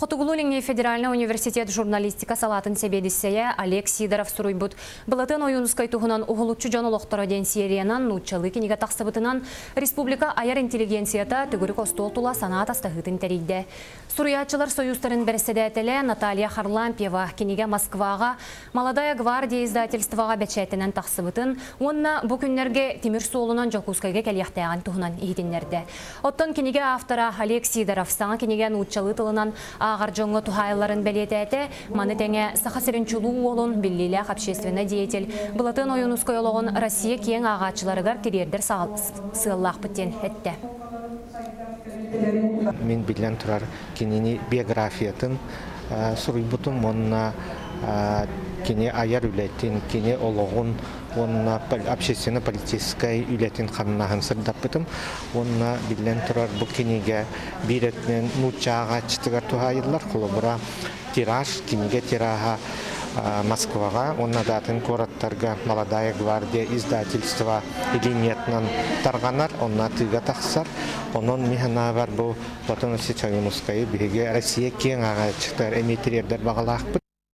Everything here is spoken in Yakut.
Хотугулуу-Илиҥҥи федеральнай университет журналистика салаатын сэбиэдиссэйэ Олег Сидоров суруйбут Былатыан Ойуунускай туһунан Уһулуччу дьон олохторо диэн сериянан нууччалыы кинигэ тахсыбытынан республика айар интеллигенцията төгүрүк остуол тула санаа атастаһыытын тэрийдэ. Суруйааччылар сойуустарын бэрэссэдээтэлэ Наталья Харлампьева кинигэ Москваҕа Молодая гвардия издательствоҕа бэчээттэнэн тахсыбытын уонна бу күннэргэ тимир суолунан Дьокуускайга кэлиэхтээҕин туһунан иһитиннэрдэ. Оттон кинигэ автора Олег Сидоров саҥа кинигэ нууччалыы тылынан ааҕар дьоҥҥо туһаайылларын бэлиэтээтэ. Маны тэҥэ Саха сирин чулуу уолун, биллиилээх общественнай деятель Былатыан Ойуунускай олоҕун Россия киэҥ ааҕааччыларыгар тириэрдэр сыаллаахпыт диэн эттэ. Мин биллэн турар кинини биографиятын суруйбутум уонна кини айар үлэтин, кини олоҕун уонна общественно-политическай үлэтин хамнаһын сырдаппытым уонна биллэн турар бу кинигэ биир өттүнэн нуучча ааҕааччытыгар туһаайыллар холобура тираж кинигэ тираһа Москваҕа уонна да атын куораттарга Молодая гвардия издательство линиятынан тарҕанар онно атыыга тахсар онон мин санаабар бу Платон Васильевич Ойуунускайы биһиги Россия киэҥ ааҕааччытыгар эмиэ тириэрдэр баҕалаахпыт.